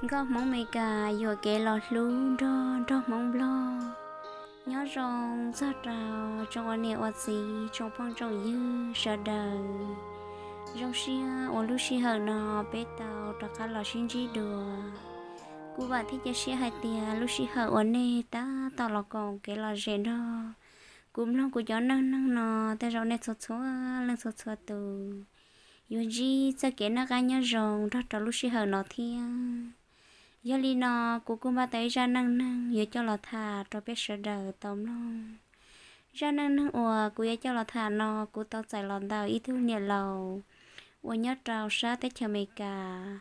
Nkauj Hmoob Meskas yuam kev los hlub nrog nraug Hmoob Nplog. Nyob zoo txog rau tsoom ua niam ua txiv, tsoom phooj tsoom ywg sawv daws. Zoo siab uas lub sij hawm no peb tau rov qab los sib ntsib dua. Kuv vam thiab cia siab hais tias lub sij hawm uas nej tab tom los koom kev lom zem nrog kuv mloog kuv cov neej neeg no, tej zaum nej txhua txhua leej txhua txhua tus yuav ntsib txoj kev noj qab nyob zoo nrog rau lub sij hawm no thiab. Yog li no, kuv kuj npaj tau ib zaj neej neeg yuav coj los tham rau peb sawv daws tau mloog. Zaj neej neeg uas kuv yuav coj los tham no kuv tau txais los ntawm ib tug niam laus uas nyob rau sab teb chaws Amelikas.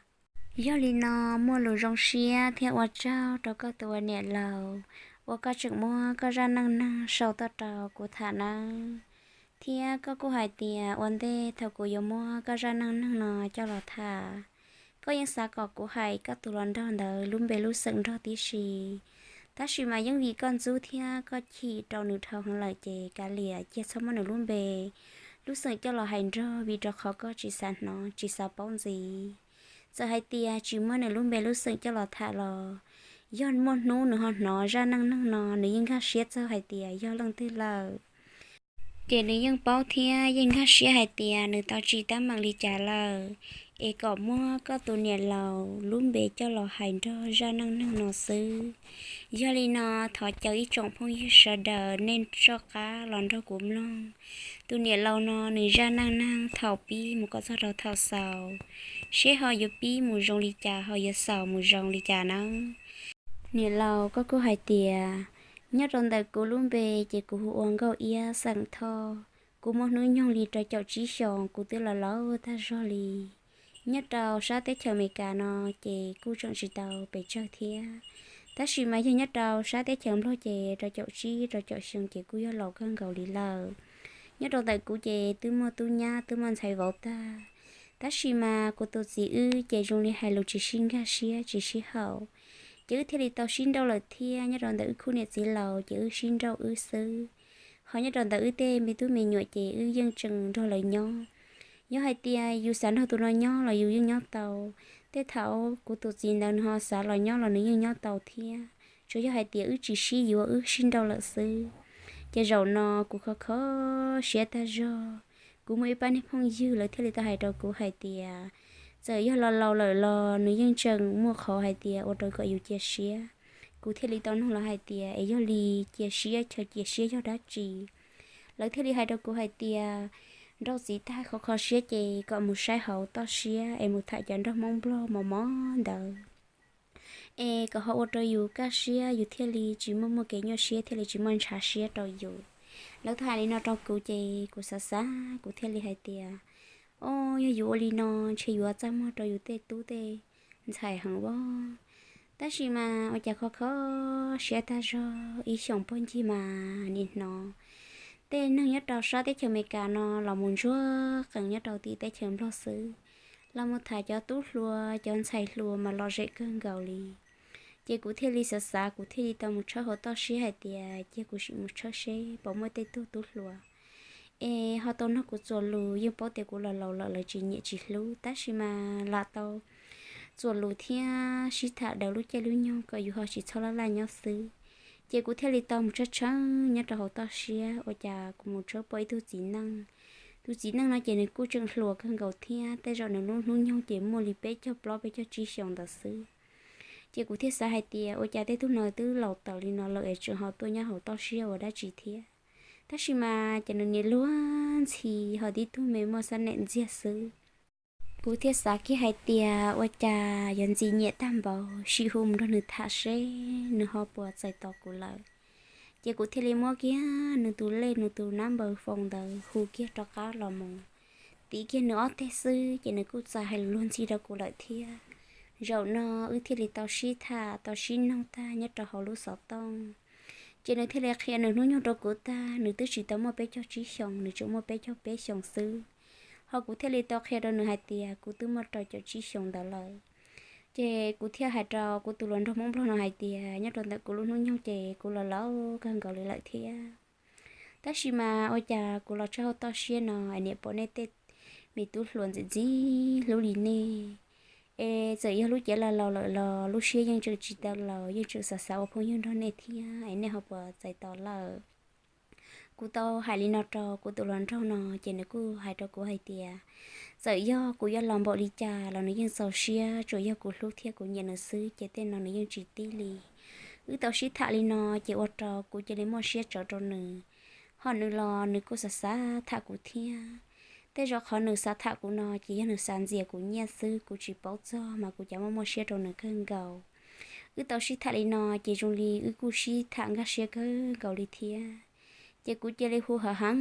Yog li no, muaj lus zoo siab thiab ua tsaug rau koj tus ua niam laus uas koj tseem muab koj zaj neej neeg sau tuaj rau kuv tham nawb. Thiab koj kuj hais tias ua ntej thaum kuv yuav muab koj zaj neej neeg no coj los tham, koj yeej xav kom kuv hais koj tus hluas nraug ntawd lub npe lub xeem nrog tib si. Tab sis mas yeej vim koj ntxub thiab koj chim rau nws dhau heev lawm ces kav liam cia txhob muab nws lub npe lub xeem coj los hais nrog, vim rau qhov koj tsis xav hnov tsis xav paub ntxiv. Txawm hais tias tsis muab nws lub npe lub xeem coj los tham los, yog muaj hnub nws ho hnov zaj neej neeg no nws yeej nkag siab txog hais tias yog leej twg lawm. Ces nws yeej paub thiab yeej nkag siab hais tias nws tau tsim teeb meem li cas lawm, es kom muab koj tus niam laus lub npe coj los hais nrog zaj neej neeg no xwb. Yog li no, thov caw ib tsoom phooj ywg sawv daws nej soj qab los nrog kuv mloog tus niam laus no nws zaj neej neeg thaum pib mus kom txog rau thaum xaus, seb ho yuav pib mus zoo li cas ho yuav xaus mus zoo li cas nawb. Niam laus, koj kuj hais tias, nyob rau ntawm kuv lub npe ces kuv hu ua Nkauj Iab xeem Thoj. Kuv muaj hnub nyoog li rau caum tsib xyoos, kuv twb los laus tag zog li. Nyob rau sab teb chaws Amelikas no ces kuj tseem tsis tau pes tsawg thiab. Tab sis mas yog nyob rau sab teb chaws Nplog ces rau caum tsib rau caum xyoo ces kuj yog laus kawg nkaus li lawm. Nyob rau ntawm kuv ces twb muaj tub nyab twb muaj ntxhais vauv tag. Tab sis mas kuv tus txiv wb ces zoo li hais lus tsis sib nkag siab tsis sib haum, ces wb thiaj li tau sib nrauj lawm thiab. Nyob rau ntawm wb khub niam txiv laus ces wb sib nrauj wb xwb. Ho nyob rau ntawm wb tej me tub me nyuam ces wb yeej tseem nrog lawv nyob. Yog hais tias yus xav nrog tus no nyob los yus yeej nyob tau, tej thaum kuv tus txiv ntawd nws ho xav los nyob los nws yeej nyob tau thiab. Tsuas yog hais tias wb tsis sib yuav wb sib nrauj lawm xwb. Ces zaum no kuv kho kho siab tag zog. Kuv muaj ib pab niag phooj ywg lawv thiaj li tau hais rau kuv hais tias, txawm yog los laus lawm los nws yeej tseem muaj qhov hais tias ua rau kom yus cia siab. Kuv thiaj li tau nug lawv hais tias es yog li cia siab, chaw cia siab yog dab tsi? Lawv thiaj li hais rau kuv hais tias, nrauj txiv tag kho kho siab ces kom mus saib hauv toj siab es mus tham cov nraug Hmoob Nplog mos mos ntawd, es kom ho ua rau yus kaj siab, yus thiaj li tsis muaj muaj kev nyuaj siab, thiaj li tsis muaj ntshav siab rau yus. Lawv tau hais li no rau kuv ces kuv xav xav, kuv thiaj li hais tias, o, yog yus ua li no ntshe yuav txaj muag rau yus tej tub tej ntxhais heev as. Tab sis mas ua cas kho kho siab tag zog, ib xyoos pog ncig mas nim hnov tej neeg nyob rau sab teb chaws Amelikas no los mus ntsuag qees nyob rau tim teb chaws Nplog xwb, los mus tham cov tub hluas cov ntxhais hluas mas lom zem kawg nkaus li. Ces kuv thiaj li xav xav, kuv thiaj li tau mus tshawb hauv toj siab hais tias cia kuv sim mus tshawb seb puas muaj tej tug tub hluas es ho tau nrog kuv txuas lus. Yeej paub tias kuv los laus lawm lawv tsis nyiam tsis hlub, tab sis mas lam tau txuas lus thiab sib tham daws lub caij lub nyoog kom yus ho tsis txhob laj laj nyob xwb. Ces kuv thiaj li tau mus tshawb tshawb nyob rau hauv toj siab, ua cas kuv mus tshawb pom ib tug txiv neej. Tus txiv neej no ces nws kuj tseem hluas kawg nkaus thiab, tej zaum nws lub hnub nyoog ces muaj li peb caug plaub peb caug tsib xyoos ntawd xwb. Ces kuv thiaj xav hais tias ua cas tej tug no twb laus tawm li no lawm es tseem ho tuaj nyob hauv toj siab ua dab tsi thiab. Tab sis mas ces nws niam luag ntxhi ho tib tug me muaj xab nem ntxiag xwb. Kuv thiaj xav kiag hais tias ua cas yuav ntxim nyiam tag npaum, sim hu mus nrog nws tham seb nws ho puas txais tos kuv lawm. Ces kuv thiaj li muab kiag nws tus lej nws tus nab npaws foos ntawd hu kiag rov qab los mus. Tiv kiag nws ob teg xwb ces nws kuj txais hais lus luag ntxhi rau kuv lawm thiab. Zaum no wb thiaj li tau sib tham tau sib noog tag nyob rau hauv lub xov tooj. Ces nws thiaj li qhia nws hnub nyoog rau kuv tag, nws twb tsis tau muaj peb caug tsib xyoos, nws tseem muaj peb caug peb xyoos xwb. Ho kuv thiaj li tau qhia rau nws hais tias kuv twb muaj rau caum tsib xyoos ntawd lawm. Ces kuv thiaj hais rau kuv tus hluas nraug Hmoob Nplog no hais tias nyob rau ntawm kuv lub hnub nyoog ces kuv los laus kawg nkaus li lawm thiab. Tab sis mas ua cas kuv los txog toj siab no es niam pom nej tej me tub hluas ntxim ntxim hlub li nej, es txawm yog lub cev laus laus lawm los lub siab yeej tseem tsis tau laus, yeej tseem xav xav ua phooj ywg nrog nej thiab, es nej ho puas txais tos lawm? Kuv tau hais li no rau kuv tus hluas nraug no ces nws kuj hais rau kuv hais tias txawm yog kuv yuav laus npaum li cas los nws yeej txaus siab, tsuas yog kuv hlub thiab kuv nyiam nws xwb ces tej no nws yeej tsis tib li. Wb tau sib tham li no ces ua rau kuv cia li muaj siab tsawv rau nws, ho nws los nws kuj xav xav tham kuv thiab. Tej zaum qhov nws xav tham kuv no ces yog nws xav ntxias kuv nyiaj xwb, kuv tsis paub txog mas kuv cas muaj muaj siab rau nws kawg nkaus. Wb tau sib tham li no ces zoo li wb kuj sib tham nkag siab kawg nkaus li thiab. Ces kuv cia li hu hawv heev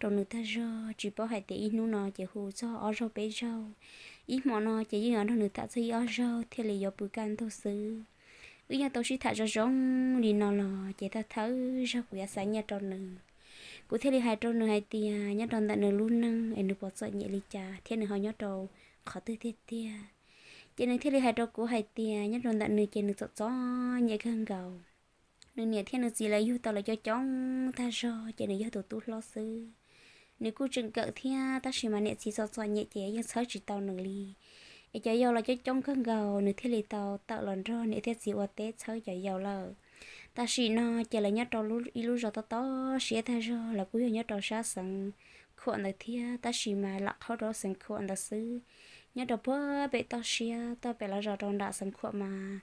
rau nws tag zog, tsis paub hais tias ib hnub no ces hu txog ob zaug peb zaug, ib hmo no ces yeej yuav nrog nws tham txog ib ob zaug thiaj li yuav pw kaj ntug xwb. Wb yeej tau sib tham zoo zoo li no los ces thawj thawj zaug kuv yuav xa nyiaj rau nws. Kuv thiaj li hais rau nws hais tias nyob rau ntawm nws lub neej es nws puas txom nyem li cas thiab nws ho nyob rau qhov twg tiag tiag. Ces nws thiaj li hais rau kuv hais tias nyob rau ntawm nws ces nws txom txom nyem kawg nkaus. Nws niam thiab nws txiv lawv yug tau lawv coob coob tag zog ces nws yog tus tub hlob xwb. Nws kuj tseem kawm thiab tab sis mas niam txiv txom txom nyem ces yeej txhawb tsis tau nws li. Es cov yau los coob coob kawg nkaus, nws thiaj li tau tawm los nrog niam thiab txiv ua teb txhawb cov yau lawm. Tam sim no ces lawv nyob rau ib lub zos tob tob siab tag zog, lawv kuj yog nyob rau sab xeev Khuam ntawd thiab, tab sis mas lam qhaub rau xeev Khuam ntawd xwb. Nyob rau puag pem toj siab toj pem lawv zos rau nram xeev Khuam mas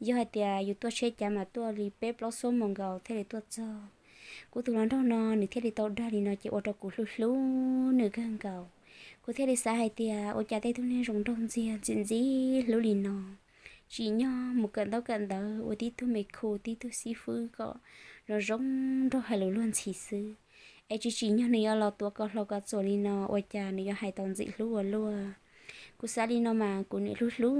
yog hais tias yus tuaj tsheb cav mas tuaj li peb plaub xuab moos nkaus thiaj li tuaj txog. Kuv tus hluas nraug no nws thiaj li tau dag li no ces ua rau kuv hlub hlub nws kawg nkaus. Kuv thiaj li xav hais tias ua cas tej tug neeg zoo nraug ntxiag ntxim ntxim hlub li no, tsim nyog mus kawm ntaub kawm ntawv ua tib tug me khu tib tug xib fwb kom zoo zoo nraug hais lus luag ntxhi xwb, es tsis tsim nyog nws yuav los tuav ko hlo ko txuas li no ua cas nws yuav hais tau ntxim hlub ua luaj. Kuv xav li no mas kuv nim hlub hlub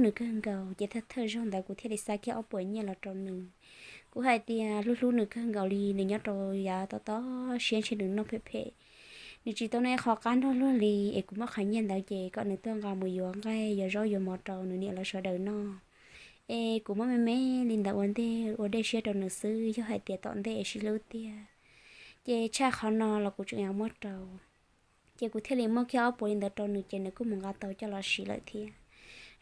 nws kawg nkaus ces thawj thawj zaug ntawd kuv thiaj li xa kiag ob puas nyiaj los rau nws. Kuv hais tias hlub hlub nws kawg nkaus li, nws nyob rau yav tob tob siab ntshe nws noj phem phem, nws tsis tau noj ib qho qab nrog luag li, es kuv muab qhov nyiaj ntawd ces kom nws tuaj nqa mus yuav nqaij yuav zaub yuav mov rau nws niam lawv sawv daws noj. Es kuv muab me me li ntawd ua ntej ua dej siab rau nws xwb, yog hais tias tom ntej es sib hlub tiag ces tshaj qhov no los kuv tseem yuav muab rau. Ces kuv thiaj li muab kiag ob puas li ntawd rau nws ces nws kuj mus nqa tau coj los siv lawm thiab.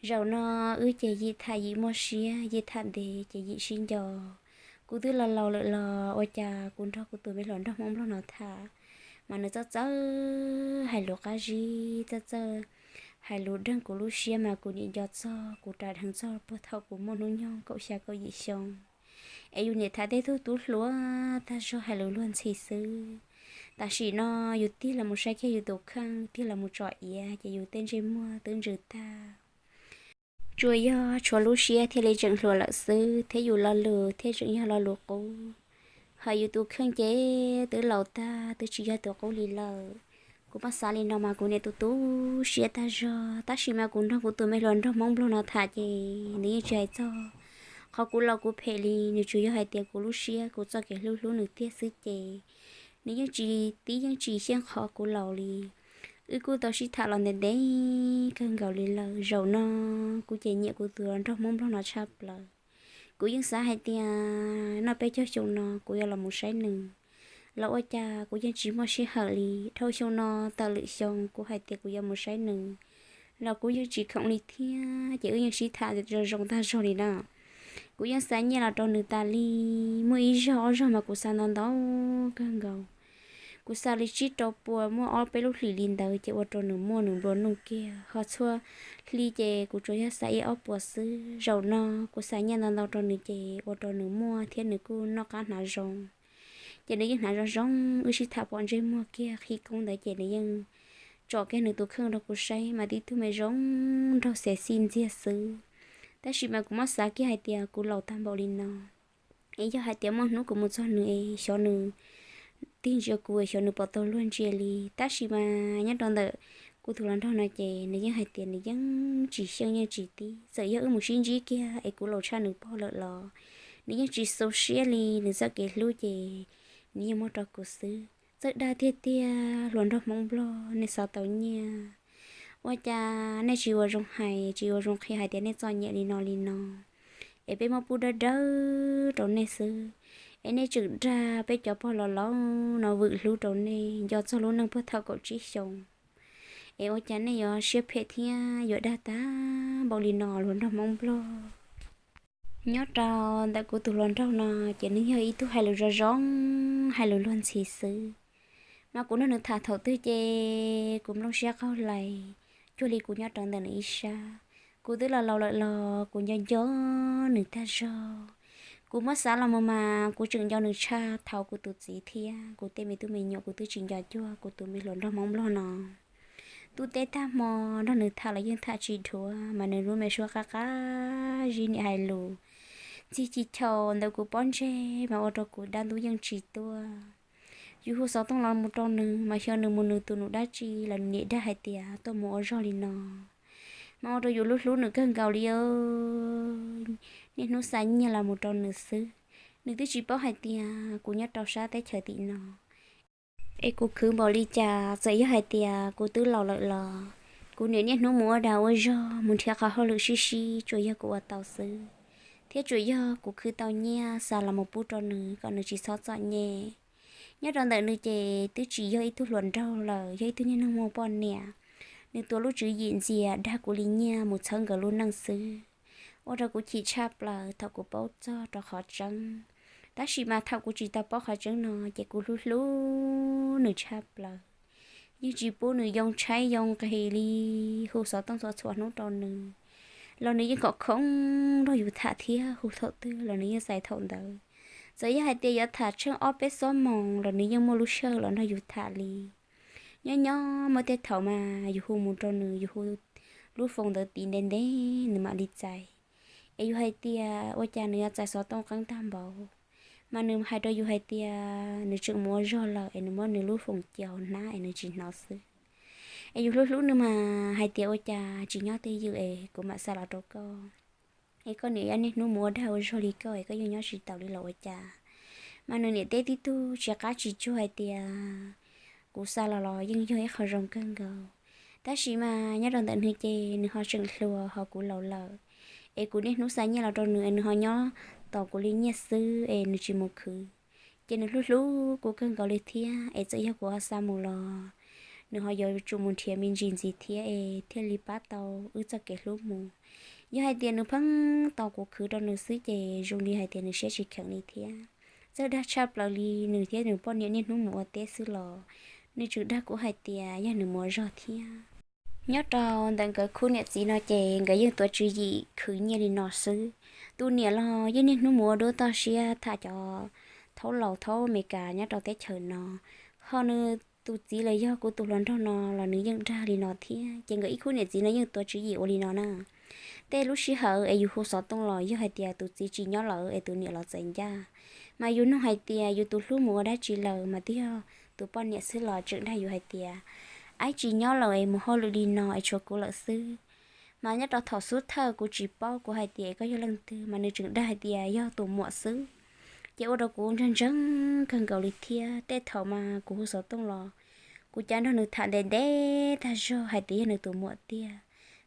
Zaum no wb ces yim tham yim muaj siab, yim tham ntev ces yim sib nco. Kuv twb laus laus lawm los ua cas kuv nrog kuv tus me hluas nraug Hmoob Nplog no tham mas nws txawj txawj hais lus qab zib, txawj txawj hais lus deeg kuv lub siab mas kuv nim nco txog kuv rav dheev txog puag thaum kuv muaj hnub nyoog kaum xya kaum yim xyoo, es yus niam tham tej tug tub hluas tag zog hais lus luag ntxhi xwb. Tam sim no yus tig los mus saib kiag yus tus kheej, tig los mus tsom iav ces yus tej ntsej muag twb ntsws tag, tsuas yog tshuav lub siab thiaj li tseem hluas lawm xwb, thiab yus lo lus thiaj tseem yog lo lus qub. Hos yus tus kheej ces twb laus tag, twb tsis yog tus qub li lawm. Kuv pab xav li no mas kuv niam tu tu siab tag zog, tab sis mas kuv nrog kuv tus me hluas nraug Hmoob Nplog no tham ces nws yeej tsis hais txog qhov kuv laus kuv phem li, nws tsuas yog hais tias kuv lub siab kuv txoj kev hlub hlub nws tiag xwb ces nws yeej tsis tib yeej tsis xyeej qhov kuv laus li. Wb kuj tau sib tham los ntev ntev kawg nkaus li lawm, zaum no kuv ces nyiam kuv tus nraug Hmoob Nplog no tshaj plaws. Kuv yeej xav hais tias noj peb caug xyoo no kuv yuav los mus saib nws, los ua cas kuv yeej tsis muaj sij hawm li. Dhau xyoo no tawm lwm xyoo kuv hais tias kuv yuav mus saib nws los kuv yeej tsis khoom li thiab, ces wb yeej sib tham zoo zoo tag zog li na. Kuv yeej xa nyiaj los rau nws tas li, muaj ib zaug ob zaug mas kuv xa ntau ntau kawg nkaus. Kuv xa li tsib rau puas muaj ob peb lub hlis li ntawd ces ua rau nws muaj nws nplua nuj kiag, ho txhua hli ces kuv tsuas yog xa ib ob puas xwb. Zaum no kuv xa nyiaj ntau ntau rau nws ces ua rau nws muaj thiab nws kuj noj qab hnav zoo. Ces nws yeej hnav zoo zoo, wb sib tham pom ntsej muag kiag qhib koob ntawd ces nws yeej tsom kiag nws tus kheej rau kuv saib mas tib tug me zoo nraug xes xij ntxiag xwb. Tab sis mas kuv muab xav kiag hais tias kuv laus tag npaum li no, es yog hais tias muaj hnub kuv mus txog nws es xyov nws tig ntsia kuv es xyov nws puas tau luag ntsia li. Tab sis mas nyob rau ntawm kuv tus hluas nraug no ces nws yeej hais tias nws yeej tsis xyeej yeej tsis tib, txawm yog wb mus sib ntsib kiag es kuv laus tshaj nws pog lawm los nws yeej tsis xu siab li, nws txoj kev hlub ces nws yeej muab rau kuv xwb. Txawj dag tiag tiag hluas nraug Hmoob Nplog, nej xav tau nyiaj Ua cas nej tsis ua zoo hais, tsis ua zoo qhia hais tias nej txom nyem li no li no, es peb muab pub dawb dawb rau nej xwb, es nej tseem dag peb cov pog laus laus no vwm hlub rau nej nco txog lub neej puag thaum kaum tsib xyoos, es ua cas nej yuav siab phem thiab yuav dag tag npaum li no hluas nraug Hmoob Nplog? Nyob rau ntawm kuv tus hluas nraug no, ces nws yog ib tug hais lus zoo zoo, hais lus luag ntxhi xwb. Mas kuv nrog nws tham thaum twg ces kuv nplooj siab qaug lais, cuag li kuv nyob rau ntawm nws ib sab. Kuv twb los laus lawm los kuv nco nco nws tag zog. Kuv muab xav los mus mas kuv tseem nco nws tshaj thaum kuv tus txiv thiab kuv tej me tub me nyuam, kuv twb tsis nco cuag kuv tus me hluas nraug Hmoob Nplog no. Tub teb tag hmo nrog nws tham los yeej tham tsis dhuav, mas nws lub me suab qab qab zib niam hais lus ntxig ci chaus ntawm kuv pob ntseg, mas ua rau kuv dab ntub yeej tsis tuaj. Yus hu xov tooj los mus rau nws, mas xyov nws mus nws tus nus dab tsi los nws niam dag hais tias tuaj mus ua zog li no, mas ua rau yus hlub hlub nws kawg nkaus li. Niaj hnub xa nyiaj los mus rau nws xwb, nws twb tsis paub hais tias kuv nyob rau sab teb chaws tim no. Es kuv khwv npaum li cas, txawm yog hais tias kuv twb laus lawm los kuv niam niaj hnub mus ua dag ua zog, mus nrhiav qhov hauj lwm sib sib tsuas yog kuv ua tau xwb, thiab tsuas yog kuv khwv tau nyiaj xa los mus pub rau nws kom nws tsis txhob txom nyem. Nyob rau ntawm nws ces twb tsis yog ib tug hluas nraug lawm, yog ib tug niag neeg muaj poj niam. Nws tuav lub tswv yim ntxias dag kuv li nyiaj mus txhawb nkawd lub neej xwb, ua rau kuv chim tshaj plaws thaum kuv paub txog rau qhov tseeb. Tab sis mas thaum kuv tsis tau paub qhov tseeb no ces kuv hlub hlub nws tshaj plaws, yeej tsis pub nws yoo tshaib yoo nqhis li, hu xov tooj txhua txhua hnub rau nws los nws yeej kom khoom nrog yus tham thiab hu thaum twg los nws yeej txais thaum ntawd. Txawm yog hais tias yuav tham tsheej ob peb xuab moos los nws yeej muaj lub sij hawm los nrog yus tham li. Nyob nyob muaj tej thaum mas yus hu mus rau nws, yus hu lub foos ntawd tiv ntev ntev nws mam li txais. Es yus hais tias ua cas nws yuav txais xov tooj qeeb tag npaum, mas nws hais rau yus hais tias nws tseem mus ua zog lawm es nws muab nws lub foos cia hauv hnab es nws tsis hnov xwb. Es yus hlub hlub nws mas hais tias ua cas tsis nyob twj ywm es kuv mam xa los rau koj, es koj niam yuav niaj hnub mus ua dag ua zog li koj es koj yeej nyob tsis taus li los ua cas. Mas nws niam teb tib tug tsis qab tsis tsuag hais tias kuv xa los los yeej yog ib qho zoo kawg nkaus. Tab sis mas nyob rau ntawm nws ces nws ho tseem hluas ho kuv laus lawm, es kuv niaj hnub xa nyiaj los rau nws es nws ho nyob tos kuv li nyiaj xwb es nws tsis mus khwv. Ces nws hlub hlub kuv kawg nkaus li thiab, es txawm yog kuv ho xa mus los nws ho yuav tsum mus nrhiav me ntsis ntxiv thiab es thiaj li pab tau wb txoj kev hlub mus. Yog hais tias nws pheej tos kuv khwv rau nws xwb ces zoo li hais tias nws siab tsis kheev li thiab. Txawj dag tshaj plaws li, nws thiab nws poj niam niaj hnub mus ua teb xwb los nws tseem dag kuv hais tias yog nws mus ua zog thiab. Nyob rau ntawm nkawd khub niam txiv no ces nkawd yeej tuav tswv yim khwv nyiaj li no xwb. Tus niam los yeej niaj hnub mus ua dub toj siab tham cov thaub laus thaub Amelikas nyob rau teb chaws no, ho nws tus txiv los yog kuv tus hluas nraug no los nws yeej dag li no thiab. Ces nkawd ib khub niam txiv no yeej tuav tswv yim ua li no na. Tej lub sij hawm es yus hu xov tooj los yog hais tias tus txiv tsis nyob lawm es tus niam los txais ncaj, mas yus nug hais tias yus tus hlub mus ua dab tsi lawm, mas twb yog tus poj niam xwb los tseem dag yus hais tias aib tsis nyob lawm es mus hauj lwm li no es tshuav kuv lawm xwb. Mas nyob rau thaum xub thawj kuv tsis paub, kuv hais tias koj yog leej twg, mas nws tseem dag hais tias yog tus muam xwb. Ces ua rau kuv ntseeg ntseeg kawg nkaus li thiab. Tej thaum mas kuv hu xov tooj los kuv cav nrog nws tham ntev ntev tag zog hais tias yog nws tus muam tiag,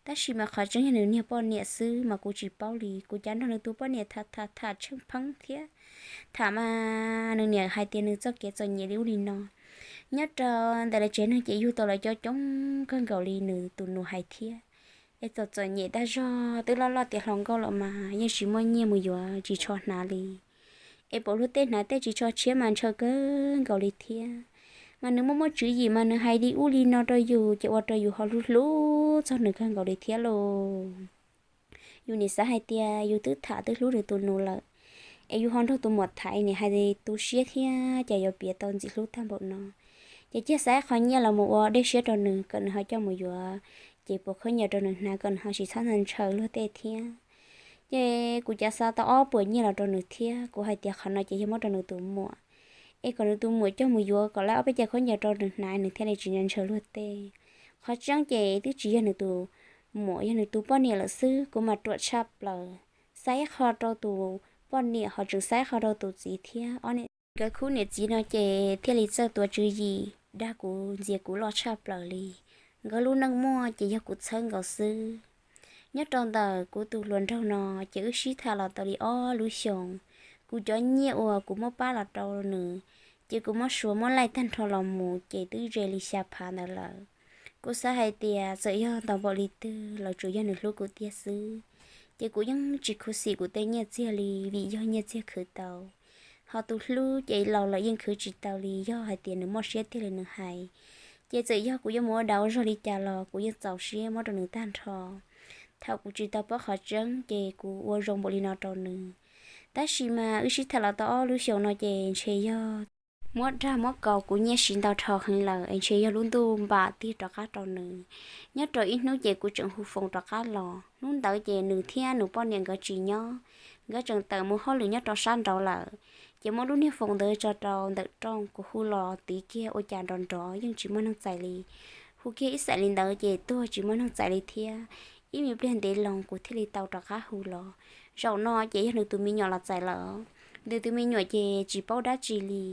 tab sis mas qhov tseeb yog nws niag poj niam xwb mas kuv tsis paub li. Kuv cav nrog nws tus poj niam tham tham tham tsheej pheeb thiab. Tham mas nws niam hais tias nws txoj kev txom nyem li ub li no. Nyob rau ntawm lawv tsev neeg ces yug tau lawv coob coob kawg nkaus li, nws tus nus hais thiab. Es txom txom nyem tag zog, twb loj loj tiav hluas nkauj lawm mas yeej tsis muaj nyiaj mus yuav ris tsho hnav li. Es pom luag tej hnav tej ris tsho tshiab mas ntshaw kawg nkaus li thiab. Mas nws muaj muaj tswv yim mas nws hais li ub li no rau yus ces ua rau yus ho hlub hlub txog nws kawg nkaus li thiab lauj. Yus niam xav hais tias yus twb tham twb hlub nws tus nus lawm, es yus ho nrog tus muam tham, niam hais tu siab thiab cas yuav piav tau ntxim hlub tag npaum no. Ces cia xaiv qhov nyiaj los mus ua dej siab rau nws kom nws ho coj mus yuav, ces puas khaub ncaws rau nws hnav kom nws ho tsis txhob ntshaw luag tej thiab. Ces kuv cav xa tau ob puas nyiaj los rau nws thiab, kuv hais tias qhov no ces yog muab rau nws tus muam, es kom nws tus muam coj mus yuav kom lawv ob peb cav khaub ncaws rau nws hnav nws thiaj li tsis ntshaw luag tej. Qhov tseeb ces twb tsis yog nws tus muam, yog nws tus poj niam lawm xwb, kuv mas ruam tshaj plaws. Xa ib qho rau tus poj niam ho tseem xa ib qho rau tus txiv thiab. Ob niam, nkawd khub niam txiv no ces thiaj li txawj tuav tswv yim dag kuv ntxias kuv loj tshaj plaws li. nkawd lub neej muaj ces yog kuv txhawb nkaus xwb. Nyob rau ntawm kuv tus hluas nraug no ces wb sib tham los tau li ob lub xyoos. Kuv cov nyiaj uas kuv muab pab los rau nws, ces kuv muab suav muab laij tag nrho los mus ces twb ze li xya phav ntawd lawm. Kuv xav hais tias txawm yog ntau npaum li twg los tsuas yog nws hlub kuv tiag xwb, ces kuv yeej tsis khuv xim kuv tej nyiaj txiag li, vim yog nyiaj txiag khwv tau, ho tus hlub ces laus lawm yeej khwv tsis tau li, yog hais tias nws muaj siab tiag li nws hais. Ces txawm yog kuv yuav mus ua dau ua zog li cas los kuv yeej txaus siab muab rau nws tag nrho. Thaum kuv tsis tau paub qhov tseeb ces kuv ua zoo npaum li no rau nws. Tab sis mas wb sib tham los tau ob lub xyoos no ces ntshe yog muab dag muab kaus kuv nyiaj siv ntau dhau heev lawm es ntshe yog lub ntuj npam tig rov qab rau nws. Nyob rau ib hnub ces kuv tseem hu foos rov qab los, hnub ntawd ces nws thiab nws poj niam nkawd tsis nyob, nkawd tseem tawm mus hauj lwm nyob rau sab nraud lawm. Ces muab lub niag foos ntawd tso rau ntawm rooj, kuv hu los tiv kiag ua cas nrov nrov yeej tsis muaj neeg txais li. Hu kiag ib xaim li ntawd ces tuag tsis muaj neeg txais li thiab. Ib me pliag ntev loo kuv thiaj li tau rov qab hu los. Zaum no ces yog nws tus me nyuam los txais lawm. Nws tus me nyuam ces tsis paub dab tsi li.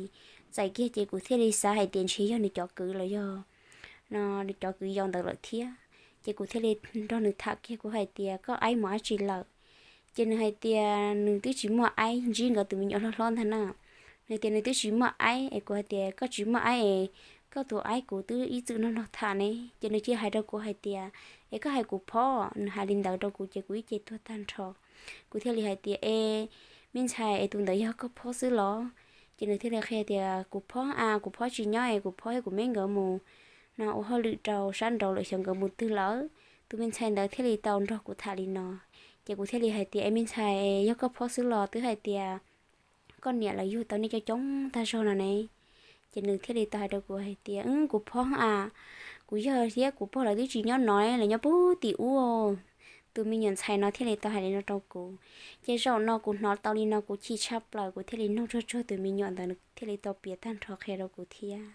Txais kiag ces kuv thiaj li xav hais tias ntshe yog nws cov kwv los yog no, nws cov kwv yau ntawd lawm thiab. Ces kuv thiaj li nrog nws tham kiag, kuv hais tias koj aib mus dab tsi lawm? Ces nws hais tias nws twb tsis muaj aib, ntsib nkawd tus me nyuam hlob hlob ntag na. Nws tias nws twb tsis muaj aib es kuv hais tias koj tsis muaj aib es koj tus aib kuv twb ib txwm nrog nrog tham ne. Ces nws cia hais rau kuv hais tias es koj hais kuv phob. Nws hais li ntawd rau kuv ces kuv ib ce tuag tag nrho. Kuv thiaj li hais tias e, me ntxhais, es tus ntawd yog koj phob xwb los? Ces nws thiaj li qhia tias kuv phob a, kuv phob tsis nyob es kuv phob thiab kuv me nkawd mus no ua hauj lwm rau sab nraud lawm, xyov nkawd mus twg lawm. Tus me ntxhais ntawd thiaj li tau nrog kuv tham li no. Ces kuv thiaj li hais tias e, me ntxhais, yog koj phob xwb los twb hais tias koj niam lawv yug tau nej coob coob tag zog no ne. Ces nws thiaj li tau hais rau kuv hais tias kuv phob a, kuv yog thiab kuv pog lawv twb tsis nyob no, lawv nyob puag tim ub. Tus me nyuam ntxhais no thiaj li tau hais li no rau kuv. Ces zaum no kuv hnov tau li no kuv chim tshaj plaws, kuv thiaj li nug tsuag tsuag tus me nyuam ntawd, nws thiaj li tau piav tag nrho qhia rau kuv thiab.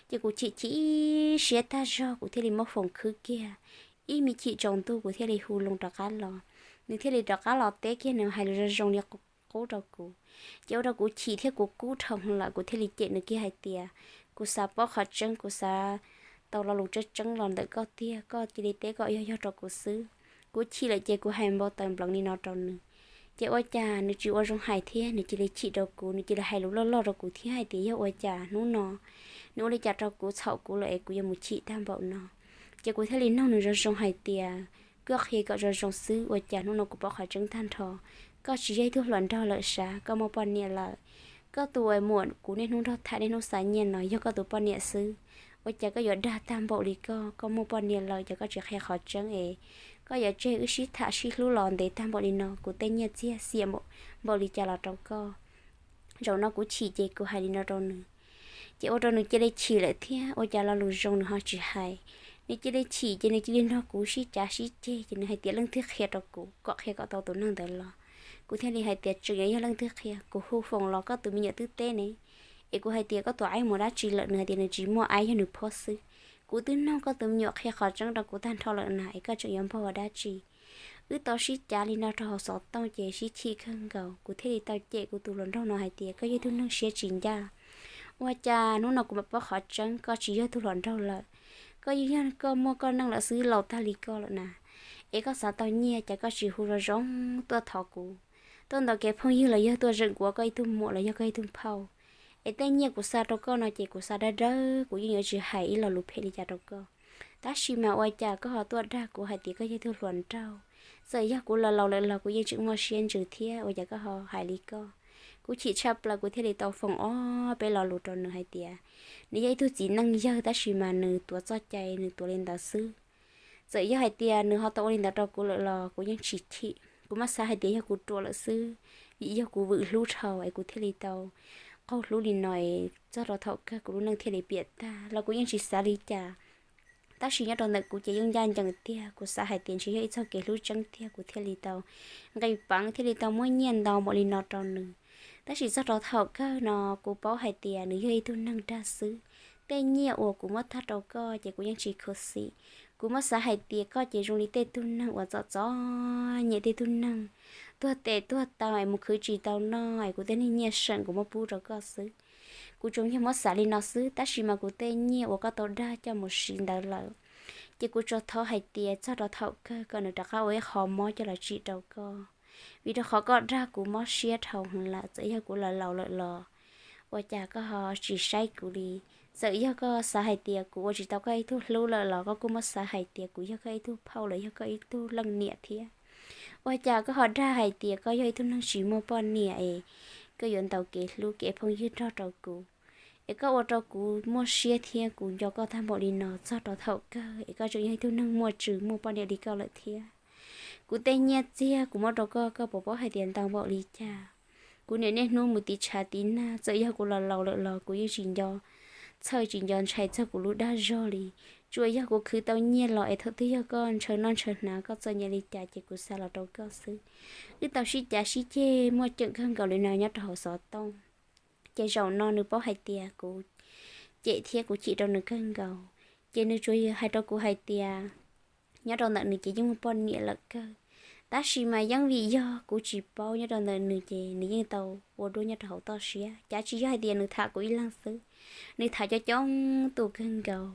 Ces kuv chim chim siab tag zog, kuv thiaj li muab foos khwb kiag. Ib me chim tsaus ntuj kuv thiaj li hu loo rov qab los. Nws thiaj li rov qab los teb kiag, nws hais lus zoo zoo li qub rau kuv. Ces ua rau kuv chim thiab kuv kub dhau lawm, kuv thiaj li cem nws kiag hais tias kuv xav paub qhov tseeb, kuv xav tau lo lus tseeb tseeb los ntawm koj tiag, koj cia li teb kom yog yog rau kuv xwb. Kuv chim lawm ces kuv hais npau taws npleev li no rau nws. Ces ua cas nws tsis ua zoo hais thiab, nws cia li chim rau kuv, nws cia li hais lus loj loj rau kuv thiab hais tias yog ua cas hnub no nws ua li cas rau kuv, txhaum kuv lawm es kuv yuav mus chim tag npaum no. Ces kuv thiaj li nug nws zoo zoo hais tias koj qhia kom zoo zoo xwb, ua cas hnub no kuv paub qhov tseeb tag nrho, koj tsis yog ib tug hluas nraug lawm sav, koj muaj poj niam lawm. Koj tus uas muam kuv niaj hnub nrog tham niaj hnub xa nyiaj no yog koj tus poj niam xwb, ua cas koj yuav dag tag npaum li koj, koj muaj poj niam lawm ces koj tsis qhia qhov tseeb es koj yuav tseg wb sib tham sib hlub los ntev tag npaum li no, kuv tej nyiaj txiag xiam npaum li cas los rau koj. Zaum no kuv chim ces kuv hais li no rau nws. Ces ua rau nws cia li chim lawm thiab, ua cas lo lus zoo nws ho tsis hais. Nws cia li chim ces nws cia li nrog kuv sib cav sib ceg, ces nws hais tias leej twg qhia rau kuv, kom qhia kom tau tus neeg ntawd los. Kuv thiaj li hais tias tseem yuav yog leej twg qhia, kuv hu foos los koj tus me nyuam twb teb ne. Es kuv hais tias koj tus aib mus dab tsi lawm, nws hais tias nws tsis muaj aib, yog nws phob xwb. Kuv twb nug koj tus me nyuam qhia qhov tseeb rau kuv tag nrho lawm na, es koj tseem yuav npog ua dab tsi? Wb tau sib cav li no rau hauv xov tooj ces sib chim kawg nkaus, kuv thiaj li tau cem kuv tus hluas nraug no hais tias koj yog tug neeg siab tsis ncaj. Ua cas hnub no kuv mam paub qhov tseeb, koj tsis yog tug hluas nraug lawm, koj yeej yog koj muaj koj neej lawm xwb, laus tag li koj lawm na. Es koj xav tau nyiaj ces koj tsis hu zoo zoo tuaj thov kuv, tuaj ntaus kev phooj ywg los yog tuaj zeem kuv ua koj ib tug muam los yog koj ib tug phauj. Es tej nyiaj kuv xa rau koj no ces kuv xa dawb dawb, kuv yeej yuav tsis hais ib lo lus phem li cas rau koj. Tab sis mas ua cas koj ho tuaj dag kuv hais tias koj yog tug hluas nraug? Txawm yog kuv laus laus lawm los kuv yeej tseem muaj siab ntsws thiab, ua cas koj ho hais li koj? Kuv chim tshaj plaws, kuv thiaj li tau foos ob peb lo lus rau nws hais tias nws yog ib tug txiv neej yawg, tab sis mas nws tuav txoj cai nws tuav li ntawd xwb. Txawm yog hais tias nws ho tau ua li ntawd rau kuv lawm los kuv yeej tsis chim. Kuv muab xav hais tias yog kuv ruam lawm xwb, vim yog kuv vwm hlub dhau es kuv thiaj li tau qaug hlub li no es txog rau thaum kawg kuv lub neej thiaj li piam tag los kuv yeej tsis xav li cas. Tab sis nyob rau ntawm kuv ces yeej ncaj ncees tiag, kuv xav hais tias ntshe yog ib txoj kev hlub tseeb tiag, kuv thiaj li tau nqis peev, thiaj li tau muab nyiaj ntau npaum li no rau nws. Tab sis txog rau thaum kawg no kuv paub hais tias nws yog ib tug neeg dag xwb. Tej nyiaj uas kuv muab tag rau koj ces kuv yeej tsis khuv xim. Kuv muab xav hais tias koj ces zoo li tej tug neeg uas txom txom nyem, tej tug neeg tuag tes tuag taw es mus khwv tsis tau noj es kuv tej niag nyiaj seem kuv muab pub rau koj xwb. Kuv tsuas yog muab xav li no xwb, tab sis mas kuv tej nyiaj uas koj tau dag coj mus siv ntawd lawm, Ces kuv tsuas thov hais tias txog rau thaum kawg kom nws rov qab ua ib qho mob coj los tsim rau koj, vim rau qhov koj dag kuv mob siab dhau heev lawm. Txawm yog kuv los laus lawm los ua cas koj ho tsis saib kuv li? Txawm yog koj xav hais tias kuv ua tsis tau koj ib tug hlub lawm los koj kuj muab xav hais tias kuv yog koj ib tug phauj los yog koj ib tug leej niam thiab. Ua cas koj ho dag hais tias koj yog ib tug neeg tsis muaj poj niam es koj yuav ntaus kev hlub kev phooj ywg nrog rau kuv, es koj ua rau kuv muaj siab thiab kuv nco koj tag npaum li no txog rau thaum kawg es koj tseem yog ib tug neeg muaj tswv muaj poj niam li koj lawm thiab. Kuv tej nyiaj txiag kuv muab rau koj, koj puas paub hais tias ntau npaum li cas? Kuv niam niaj hnub mus tiv tshav tiv nag, txawm yog kuv los laus lawm los kuv yeej tsis nco txhawj tsis nco ntshai txog kuv lub dag zog li. Tsuas yog kuv khwv tau nyiaj los es thaum twg yog koj ntshaw noj ntshaw hnav koj txom nyem li cas ces kuv xa los rau koj xwb. Wb tau sib cav sib ceg muaj ceem kawg nkaus li no nyob rau hauv xov tooj. Ces zaum no nws paub hais tias kuv cem thiab kuv chim rau nws kawg nkaus, ces nws tsuas hais rau kuv hais tias nyob rau ntawm nws ces yeej muaj poj niam lawm kawg. Tab sis mas yeej vim yog kuv tsis paub, nyob rau ntawm nws ces nws yeej tau ua duab nyob rau hauv toj siab. Cav tsis yog hais tias nws tham kuv ib leeg xwb, nws tham coob coob tus kawg nkaus.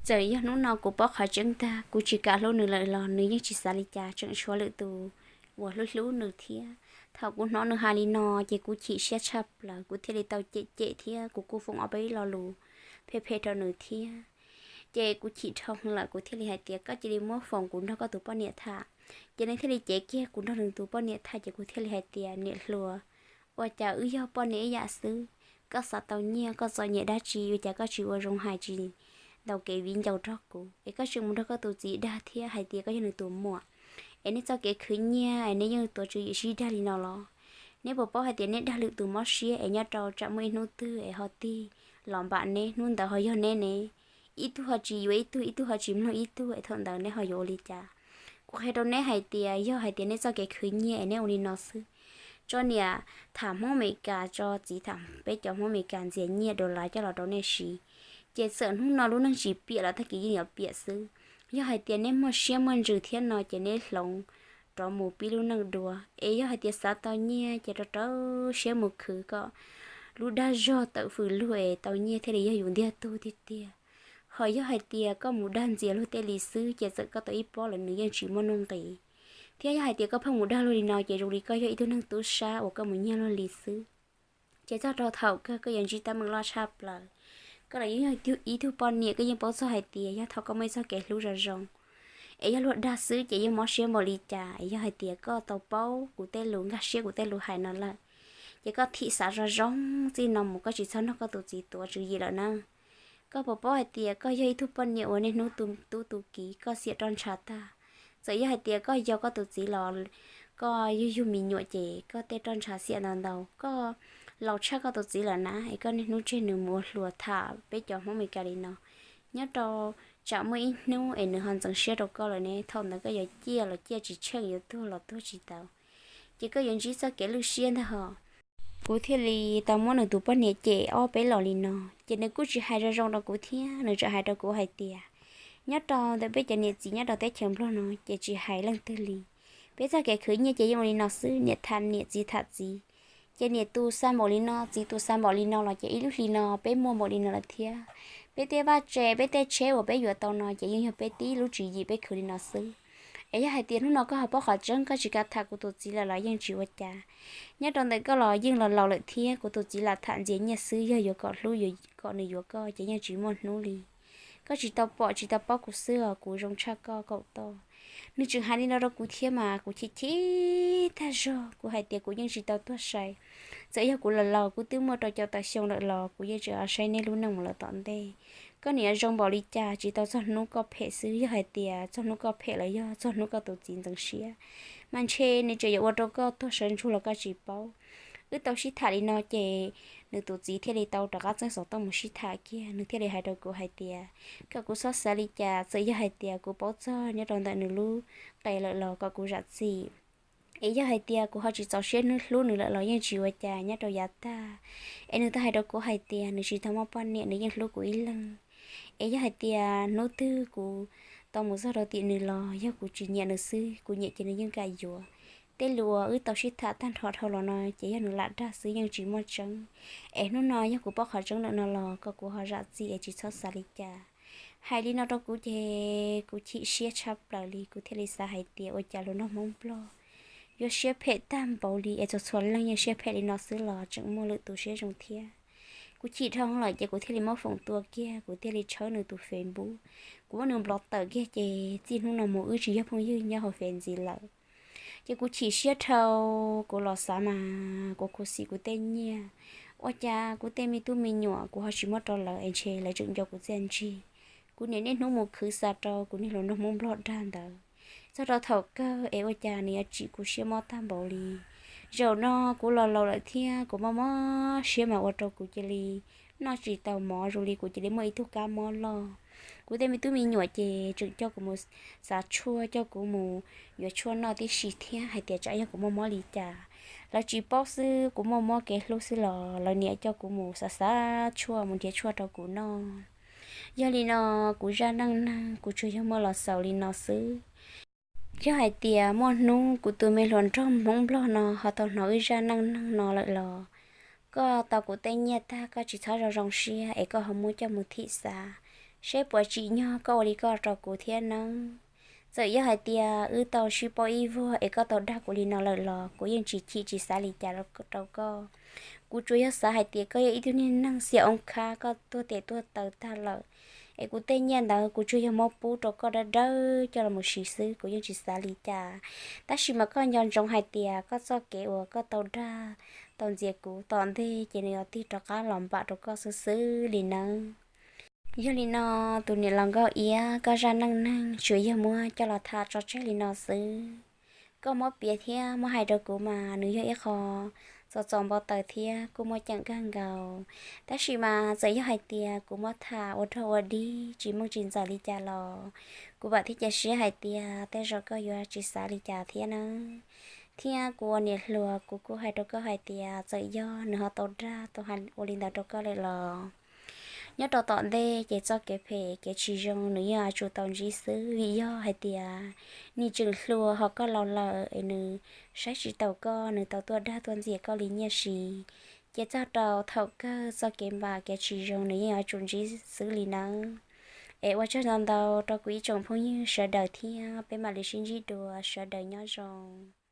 Txawm yog hnub no kuv paub qhov tseeb ntag, kuv tsis kam hlub nws lawm los nws yeej tsis xav li cas, tseem tshuav lwm tus uas hlub hlub nws thiab. Thaum kuv hnov nws hais li no ces kuv chim siab tshaj plaws, kuv thiaj li tau cem cem thiab kuv kuj foom ob peb lo lus phem phem rau nws thiab. Ces kuv chim dhau lawm kuv thiaj li hais tias koj cia li muab foom kuv nrog koj tus poj niam tham. Ces nws thiaj li cev kiag kuv nrog nws tus poj niam tham, ces kuv thiaj li hais tias niam hluas, ua cas wb yog poj niam ib yam xwb, koj xav tau nyiaj koj txom nyem dab tsi ua cas koj tsis ua zoo hais tsis ntaus kev viv ncaus nrog kuv es koj tseem mus nrog koj tus txiv dag thiab hais tias koj yog nws tus muam, es neb txoj kev khwv nyiaj es neb yeej tuav tswv yim sib dag li no los? Neb puas paub hais tias neb dag lwm tus mob siab es nyob rau tsam muaj ib hnub twg es ho tig los npam neb, hnub ntawd ho yog neb ne. Ib tug ho tsis yuav ib tug, ib tug ho tsis mloog ib tug es thaum ntawd neb ho yuav ua li cas? Kuv qhia rau neb hais tias yog hais tias neb txoj kev khwv nyiaj es neb ua li no xwb, tso niam tham Hmoob Amelikas, tso txiv tham peb cov Hmoob Amelikas ntxias nyiaj dollar coj los rau nej siv, ces txawm hnub no lub neej tsis piam los tag kis yeej yuav piam xwb. Yog hais tias neb muaj siab muaj ntsws thiab no ces neb hloov rov mus pib lub neej dua. Es yog hais tias xav tau nyiaj ces rau rau siab mus khwv kom lub dag zog tawm fws lug es tau nyiaj thiaj li yog yus ntiag tug tiag tiag. Ho yog hais tias koj mus dag ntxias luag tej li xwb ces txawm koj tau ib pob los nws yeej tsis muaj nuj nqis. Thiab yog hais tias koj pheej mus dag luag li no ces zoo li koj yog ib tug neeg tub sab uas koj mus nyiag luag li xwb. Ces txog rau thaum kawg koj yuav ntsib teeb meem loj tshaj plaws. Koj los yeej yog ib tug poj niam, koj yeej paub txog hais tias yog thaum koj muaj ib txoj kev hlub zoo zoo es yog luag dag xwb ces yeej mob siab npaum li cas. Es yog hais tias koj tau paub kuv tej lus nkag siab kuv tej lus hais no lawm, ces koj thim xav zoo zoo txij no mus, koj tsis txhob nrog koj tus txiv tuav tswv yim lawm na. Koj puas paub hais tias koj yog ib tug poj niam uas niaj hnub tu tub tu kiv, koj xiam roj ntsha tag. Txawm yog hais tias koj yau koj tus txiv los koj yug yug me nyuam ces koj tej roj ntsha xiam ntau ntau. Koj laus tshaj koj tus txiv lawm na, es koj niaj hnub tseg nws mus ua hluas tham peb cov Hmoob Amelikas li no. Nyob rau tsam muaj ib hnub es nws ho ntxeev siab rau koj lawm ne, thaum ntawd koj yuav ciaj los ciaj tsis tsheej, yuav tuag los tuag tsis tau. Ces koj yuav ntsib txoj kev lwj siab ntag hos. Kuv thiaj li tau muab nws tus poj niam cem ob peb los li no. Ces nws kuj tsis hais zoo zoo rau kuv thiab, nws tseem hais rau kuv hais tias nyob rau ntawm peb cov niam txiv nyob rau teb chaws Nplog no ces tsis hais leej twg li. Peb txoj kev khwv nyiaj ces yeej ua li no xwb, niam tham niam, txiv tham txiv. Ces niam tus xa npaum li no, txiv tus xa npaum li no los ces ib lub hli no peb muaj npaum li no lawm thiab. Peb tej vaj tse, peb tej tsheb uas peb yuav tau no ces yeej yog peb tib lub tswv yim peb khwv li no xwb. Es yog hais tias hnub no koj ho paub qhov tseeb, koj tsis kam tham kuv tus txiv lawm los yeej tsis ua cas. Nyob rau ntawm koj los yeej los laus lawm thiab, kuv tus txiv lam tham ntxias nyiaj xwb, yog yuav kom hlub, yuav kom nws yuav koj ces yeej tsis muaj hnub li. Koj tsis tau pom tsis tau paub kuv xwb os, kuv zoo tshaj koj kaum toj. Nws tseem hais li no rau kuv thiab mas kuv chim chim tag zog, kuv hais tias kuv yeej tsis tau tuag sai. Txawm yog kuv los laus kuv twb muaj rau caum tawm xyoo lawm los kuv yeej tseem saib neb lub neej mus lawm tom ntej. Koj niam zoo npaum li cas tsis tau txog hnub koj phem xwb, yog hais tias txog hnub koj phem los yog txog hnub koj tus txiv ntxeev siab, mas ntshe nws tseem yuav ua rau koj tuag sawv ntsug los koj tsis paub. Wb tau sib tham li no ces nws tus txiv thiaj li tau rov qab txeeb xov tooj mus sib tham kiag, nws thiaj li hais rau kuv hais tias kom kuv txhob xav li cas, txawm yog hais tias kuv paub txog nyob rau ntawm nws lub qe lawm los kom kuv zam txim. Es yog hais tias kuv ho tsis txaus siab hnub hlub nws lawm los yeej tsis ua cas, nyob rau yav tag es nws tau hais rau kuv hais tias nws tsis tau muaj poj niam, nws yeej hlub kuv ib leeg. Es yog hais tias hnub twg kuv tau mus txog rau tim nws los yog kuv tsis nyiam nws xwb, kuv nyiam ces nws yeej kam yuav. Tej lus uas wb tau sib tham tag nrho dhau los no ces yog nws lam dag xwb, yeej tsis muaj tseeb. Es hnub no yog kuv paub qhov tseeb lawm no los kom kuv ho zam txim es tsis txhob xav li cas. Hais li no rau kuv ces kuv chim siab tshaj plaws li, kuv thiaj li xav hais tias ua cas hluas nraug Hmoob Nplog yuav siab phem tag npaum li es txhua txhua leej yeej siab phem li no xwb los tseem muaj lwm tus siab zoo thiab. Kuv chim dhau lawm ces kuv thiaj li muab foom tua kiag, kuv thiaj li tshawb nws tus Facebook. Kuv muab nws block tawm kiag ces txij hnub no mus wb tsis yog phooj ywg nyob hauv Face ntxiv lawm. Ces kuv chim siab dhau, kuv los xav mas kuv khuv xim kuv tej nyiaj, ua cas kuv tej me tub me nyuam kuv ho tsis muab rau lawv es ntshe lawv tseem nco kuv txiaj ntsig. Kuv niaj hnub mus khwv xa rau kuv niag hluas nraug Hmoob Nplog dag ntawd, txog rau thaum kawg es ua cas nws yuav tsim kuv siab mob tag npaum li. Zaum no kuv los laus lawm thiab kuv mob mob siab mas ua rau kuv cia li noj tsis tau mov zoo li kuv cia li muaj ib tug kab mob loj. Kuv tej me tub me nyuam ces tseem coj kuv mus xav tshuaj, coj kuv mus yuav tshuaj noj tib si thiab hais tias tsam yog kuv muaj mob li cas. Lawv tsis paub xwb, kuv muaj mob kev hlub xwb los lawv niaj coj kuv mus xav xav tshuaj mus nrhiav tshuaj rau kuv noj. Yog li no kuv zaj neej neeg kuv tsuas yog muaj los xaus li no xwb. Yog hais tias muaj hnub kuv tus me hluas nraug Hmoob Nplog no ho tau hnov wb zaj neej neeg no lawm los koj tau kuv tej nyiaj tag koj tsis txhob zoo zoo siab es koj ho muab coj mus thim xav seb puas tsim nyog koj ua li koj rau kuv thiab nawb. Txawm yog hais tias wb tau sib paub ib vuag es koj tau dag kuv li no lawm los kuv yeej tsis chim tsis xav li cas rau koj. Kuv tsuas yog xav hais tias koj yog ib tug niag neeg xiam oob khab, koj tuag tes tuag taw tag lawm es kuv tej nyiaj ntawd kuv tsuas yog muab pub rau koj dawb dawb coj los mus siv xwb, kuv yeej tsis xav li cas. Tab sis mas koj nco ntsoov hais tias koj txoj kev uas koj tau dag tau ntxias kuv tom ntej ces nws yuav tig rov qab los npam rau koj xwb xwb li nawb. Yog li no, tus niam laus Nkauj Iab, koj zaj neej neeg tsuas yog muab coj los tham tso tseg li no xwb. Koj muab piav thiab muab hais rau kuv mas nws yog ib qho txom txom npau taws thiab kuj muaj ceem kawg nkaus. Tab sis mas txawm yog hais tias kuv muab tham ua rag ua dig tsis meej tsis ntxaws li cas los kuv vam thiab cia siab hais tias tej zaum koj yuav tsis xav li cas thiab nawb. Thiab kuv ua niam hluas kuv kuj hais rau koj hais tias txawm yog nws ho tau dag tau hais ua li ntawd rau koj lawm los nyob rau tom ntej ces txoj kev phem kev tsis zoo nws yeej yuav tsum tau ntsib xwb, vim yog hais tias nws tseem hluas ho koj laus lawm es nws saib tsis taus koj, nws tau tuaj dag tuaj ntxias koj li nyiaj siv. Ces txog rau thaum kawg txoj kev npam kev tsis zoo nws yeej yuav tsum ntsib xwb li nawb. Es ua tsaug ntau ntau rau kuv ib tsoom phooj ywg sawv daws thiab peb mam li sib ntsib dua, sawv daws nyob zoo.